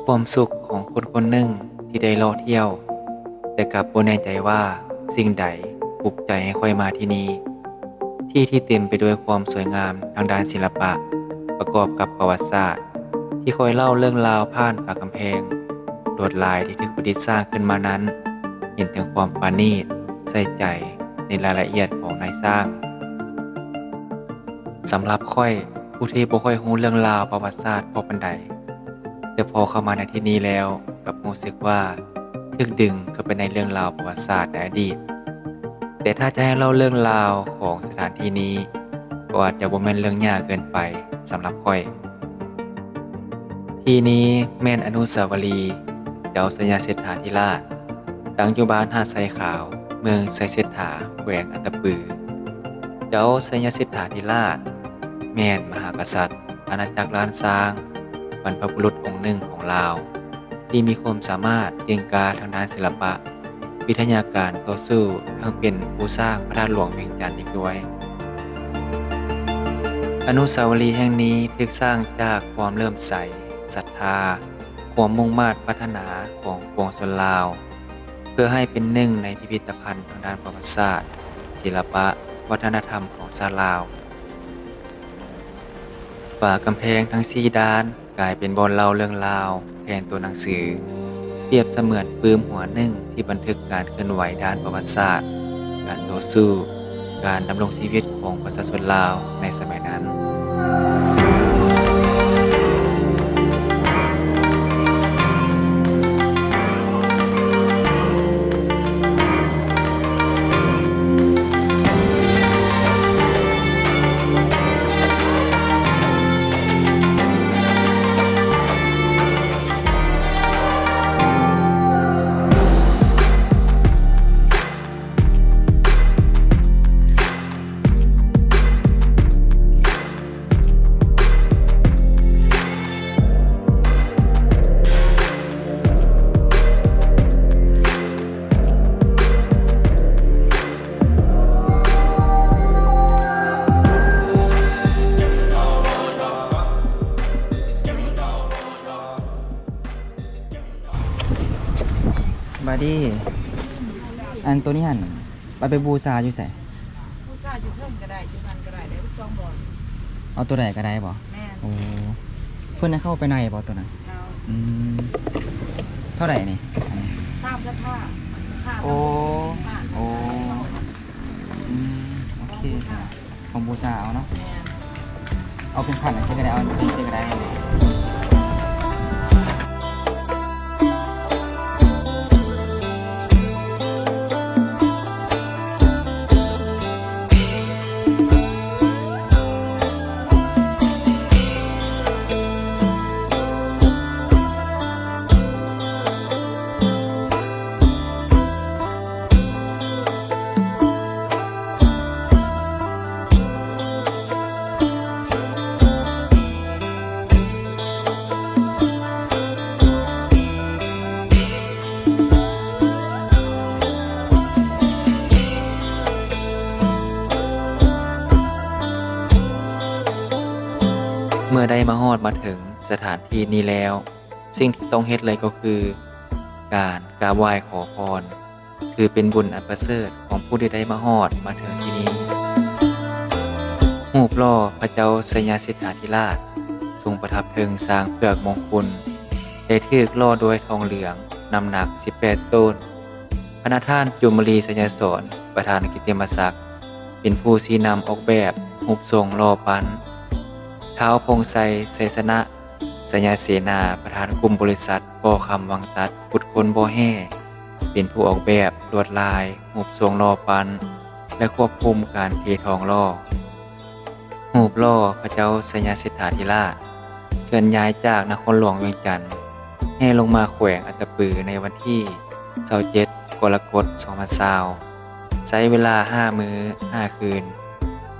ຄວາມສຸກຂອງຄົນຄົນໜຶ່ງທີ່ໄດ້ເລາະທ່ຽວ, ແຕ່ກັບບໍ່ແນ່ໃຈວ່າສິ່ງໃດປຸກໃຈໃຫ້ຂ້ອຍມາທີ່ນີ້, ທີ່ທີ່ເຕັມໄປດ້ວຍຄວາມສວຍງາມທາງດ້ານສິລະປະ ປະກອບກັບປະຫວັດສາດ ທີ່ຂ້ອຍເລົ່າເລື່ອງລາວຜ່ານຝາກຳແພງລວດລາຍທີ່ຖືກປະດິດສ້າງຂຶ້ນມານັ້ນ, ເຫັນເຖິງຄວາມປານີດໃສ່ໃຈໃນລາຍລະອຽດຂອງນາຍສ້າງ. ສຳລັບຂ້ອຍ, ຜູ້ທີ່ບໍ່ຄ່ອຍຮູ້ເລື່ອງລາວປະຫວັດສາດພໍປານໃດ, ແຕ່ພໍເຂົ້າມາໃນທີ່ນີ້ແລ້ວ, ກັບຮູ້ສຶກວ່າຖືກດຶງເຂົ້າໄປໃນເລື່ອງລາວປະຫວັດສາດໃນອະດີດ. ແຕ່ຖ້າຈະໃຫ້ເລົ່າເລື່ອງລາວຂອງສະຖານທີ່ນີ້, ກໍອາດຈະບໍ່ແມ່ນເລື່ອງຍາກເກີນໄປສຳລັບຂ້ອຍ. ທີ່ນີ້ແມ່ນອະນຸສາວະລີເຈົ້າໄຊຍະເສດຖາທິລາດ, ຕັ້ງຢູ່ບ້ານຫາດຊາຍຂາວ, ເມືອງໄຊເສດຖາ, ແຂວງອັດຕະປື. ເຈົ້າໄຊຍະເສດຖາທິລາດ ແມ່ນມະຫາກະສັດ ອານາຈັກລ້ານຊ້າງ, ບັນພະບຸລຸດອົງໜຶ່ງຂອງລາວ ທີ່ມີຄວາມສາມາດເກັ່ງກ້າທາງດ້ານສິລະປະ, ວິທະຍາການຕໍ່ສູ້, ທັງເປັນຜູ້ສ້າງພະທາດຫຼວງວຽງຈັນອີກດ້ວຍ. ອະນຸສາວະລີແຫ່ງນີ້ຖືກສ້າງຈາກຄວາມເຫຼື້ອມໃສ, ສັດທາ, ຄວາມມຸ່ງມາດປາດຖະໜາຂອງປວງຊົນລາວ, ເພື່ອໃຫ້ເປັນໜຶ່ງໃນພິພິດຕະພັນທາງດ້ານປະຫວັດສາດ, ສິລະປະ, ວັດທະນະທຳຂອງຊາດລາວ. ຝາກຳແພງທັງສີ່ດ້ານ ກາຍເປັນບ່ອນເລົ່າເລື່ອງລາວແທນຕົວໜັງສື, ປຽບສະເໝືອນປຶ້ມຫົວໜຶ່ງທີ່ບັນທຶກການເຄື່ອນໄຫວດ້ານປະຫວັດສາດ, ການຕໍ່ສູ້, ການດຳລົງຊີວິດຂອງປະຊາຊົນລາວໃນສະໄໝນັ້ນ. ບາດນີ້ ອັນໂຕນີ້ຫັ້ນ ເອົາໄປບູຊາຢູ່ໃສ? ບູຊາຢູ່ເທິງກໍໄດ້ ຢູ່ຫັ້ນກໍໄດ້ ໄດ້ເບິດສອງບ່ອນ. ເອົາໂຕໃດກໍໄດ້ບໍ່? ແມ່ນ. ໂອ້ ເພິ່ນໃຫ້ເຂົ້າໄປໃນບໍ່ໂຕນັ້ນ? ເຂົ້າ. ອືມ ເທົ່າໃດນີ້? ຕາມສັດທາ ໂອ້ ໂອ້ ອືມ ໂອເຄ ຂອງບູຊາເອົາເນາະ. ແມ່ນ. ເອົາເຂັມຂັດຈັ່ງຊີ້ກໍໄດ້ ເອົາຈັ່ງຊີ້ກໍໄດ້. ເມື່ອໄດ້ມາຮອດມາເຖິງສະຖານທີ່ນີ້ແລ້ວ, ສິ່ງທີ່ຕ້ອງເຮັດເລີຍກໍຄື ການກາບໄຫວ້ຂໍພອນ ຖືເປັນບຸນອັນປະເສີດຂອງຜູ້ທີ່ໄດ້ມາຮອດມາເຖິງທີ່ນີ້. ຮູບຫຼໍ່ພະເຈົ້າໄຊຍະເສດຖາທິລາດ ຊົງປະທັບເທິງຊ້າງເຜືອກມົງຄຸນ ໄດ້ຖືກຫຼໍ່ດ້ວຍທອງເຫຼືອງ ນ້ຳໜັກສິບແປດໂຕນ. ພະນະທ່ານ ຈຸມມະລີ ໄຊຍະສອນ ປະທານກິດຕິມະສັກ ເປັນຜູ້ຊີ້ນຳອອກແບບຮູບຊົງຫຼໍ່ປັ້ນ. ທ້າວ ພົງໄຊ ໄຊຊະນະ ໄຊຍະເສນາ ປະທານກຸ່ມບໍລິສັດ ບໍ່ຄຳວັງຕັດ ຂຸດຄົ້ນບໍ່ແຮ່ ເປັນຜູ້ອອກແບບລວດລາຍຮູບຊົງຫຼໍ່ປັ້ນ ແລະ ຄວະບຄຸມການເທທອງຫຼໍ່. ຮູບຫຼໍ່ພະເຈົ້າໄຊຍະເສດຖາທິລາດ ເຄື່ອນຍ້າຍຈາກນະຄອນຫຼວງວຽງຈັນ ແຫ່ລົງມາແຂວງອັດຕະປືໃນວັນທີຊາວເຈັດ ກໍລະກົດ ສອງພັນຊາວ ໃຊ້ເວລາຫ້າມື້ຫ້າຄືນ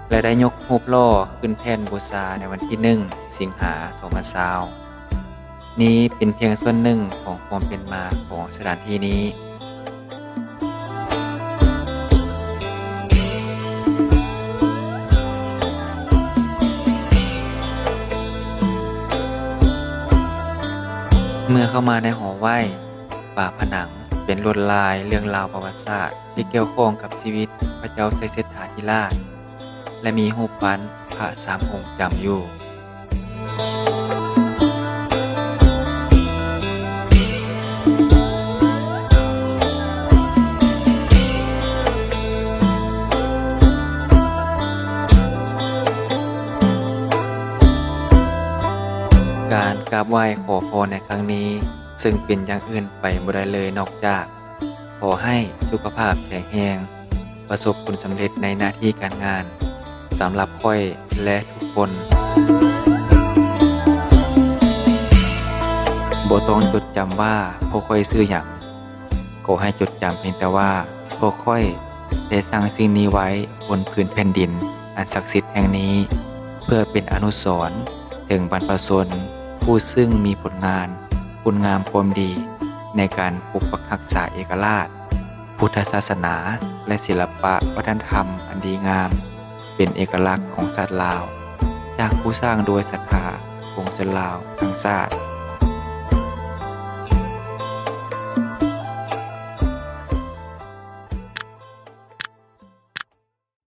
ແລະ ໄດ້ຍົກຮູບຫຼໍ່ຂຶ້ນແທ່ນບູຊາໃນວັນທີໜຶ່ງ ສິງຫາ ສອງພັນຊາວ. ນີ້ເປັນພຽງສ່ວນໜຶ່ງຂອງຄວາມເປັນມາຂອງສະຖານທີ່ນີ້. ເມື່ອ ເຂົ້າມາໃນຫໍໄຫວ້, ຝາຜະໜັງເປັນລວດລາຍເລື່ອງລາວປະຫວັດສາດທີ່ກ່ຽວຂ້ອງກັບຊີວິດພະເຈົ້າໄຊເສດຖາທິລາດ ແລະ ມີຮູບປັ້ນພະສາມອົງຈຳຢູ່. ການກາບໄຫວ້ຂໍພອນໃນຄັ້ງນີ້ ເຊິ່ງເປັນຢ່າງອື່ນໄປບໍ່ໄດ້ເລີຍນອກຈາກ ຂໍໃຫ້ສຸຂະພາບແຂງແຮງ, ປະສົບຜົນສຳເລັດໃນໜ້າທີ່ການງານ ສຳລັບຂ້ອຍ ແລະ ທຸກຄົນ. ບໍ່ຕ້ອງຈົດຈຳວ່າພວກຂ້ອຍຊື່ຫຍັງ, ຂໍໃຫ້ຈົດຈຳພຽງແຕ່ວ່າພວກຂ້ອຍໄດ້ສ້າງສິ່ງນີ້ໄວ້ບົນພື້ນແຜ່ນດິນອັນສັກສິດແຫ່ງນີ້ ເພື່ອເປັນອະນຸສອນເຖິງບັນພະຊົນຜູ້ເຊິ່ງມີຜົນງານ ຄຸນງາມຄວາມດີໃນການປົກປັກຮັກສາເອກະລາດ, ພຸດທະສາສະໜາ ແລະ ສິລະປະວັດທະນະທຳອັນດີງາມ ເປັນເອກະລັກຂອງຊາດລາວ, ຈາກຜູ້ສ້າງດ້ວຍສັດທາປວງຊົນລາວທັງຊາດ.